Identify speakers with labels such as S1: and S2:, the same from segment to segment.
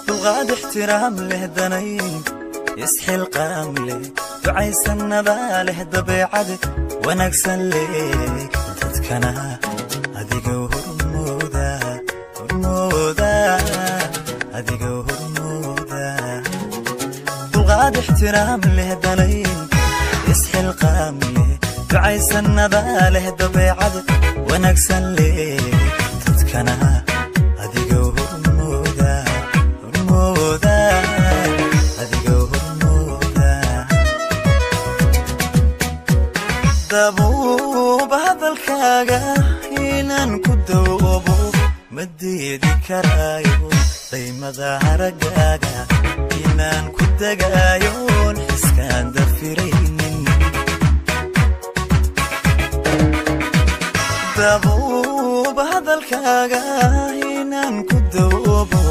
S1: Dulqaad, ixtiraam leh, danayn, isxilqaam leh, ducaysannadaa leh, dabeecad wanaagsan leh, dadkana adiga hormooda, hormooda, adiga hormooda. Dulqaad, ixtiraam leh, danayn, isxilqaam leh, ducaysannadaa leh, dabeecad wanaagsan leh, dadkana adiga hormooda, hormooda, adiga hormooda. Dabuuba hadalkaaga inaan ku dawoobo ma diidi karaayo, daymada haragaaga inaan ku degaayoon xiskaan dafiraynin. Dabuuba hadalkaaga inaan ku dawoobo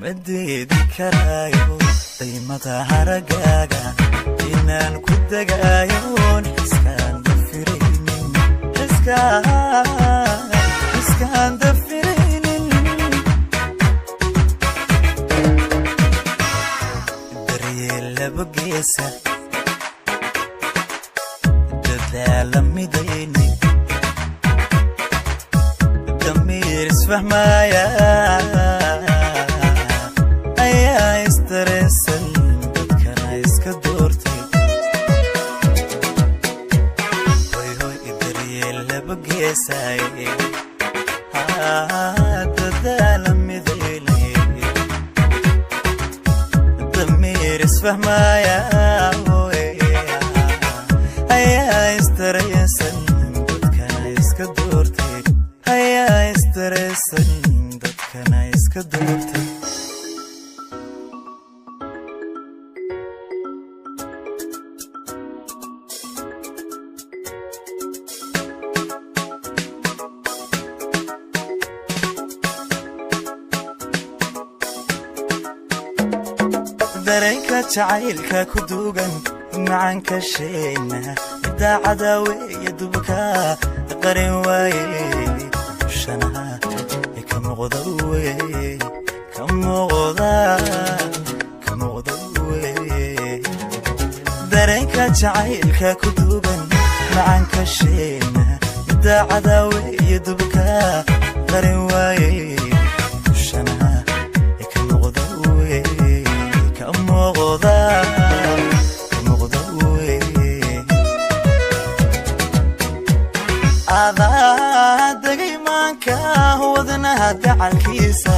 S1: ma diidi karaayo, daymada haragaaga inaan ku degaayoon xiskaan dafiraynin, xiskaan dafiraynin. Daryeel laba geesa, dadaala midayni, damiir isfahmaya ayaa isdareensan, dadkana iska doortay. Hoy hoy, daryeel laba geesay, dadaala midayni, damiir isfahmaya ayaa isdareensan, dadkana iska doortay, ayaa isdareensan, dadkana iska doortay. Dareenka jacaylka ku duugan macanka sheena, daacada weeye, dubka qarin waaye, dushana ka muuqda weye, ka muuqda, ka muuqda weye. Dareenka jacaylka ku duugan macanka sheena, daacada weeye, dubka qarin waaye, dushana ka muuqda weye, ka muuqda, ka muuqda weye. Adaa degaymaanka wadnaha dacalkiisa,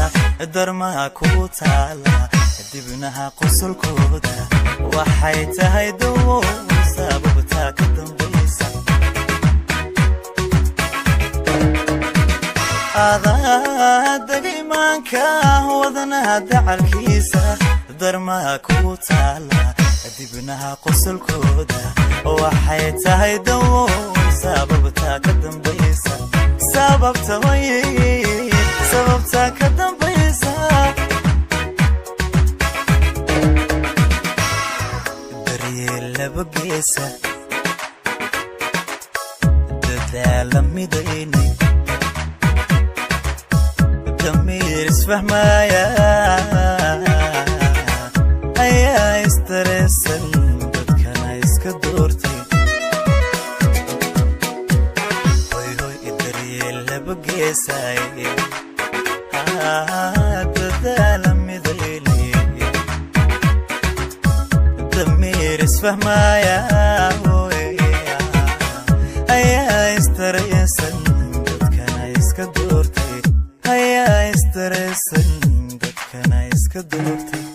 S1: darmaha ku taala dibnaha qosolkooda, waxay tahay dawo sababtaa ka dambaysa. Adaa degaymaanka wadnaha dacalkiisa, darmaha ku taala dibnaha qosolkooda, waxay tahay dawo sababtaa ka dambaysa, sababta way, sababtaa ka dambaysa. Daryeel laba geesa, dadaala midayni, damiir isfahmaya ayaa isdareensan, dadkana iska doortay. Hoy hoy, daryeel laba geesay, dadaala midayni, damiir isfahmaya ayaa isdareensan, dadkana iska doortay, ayaa isdareensan, dadkana iska doortay.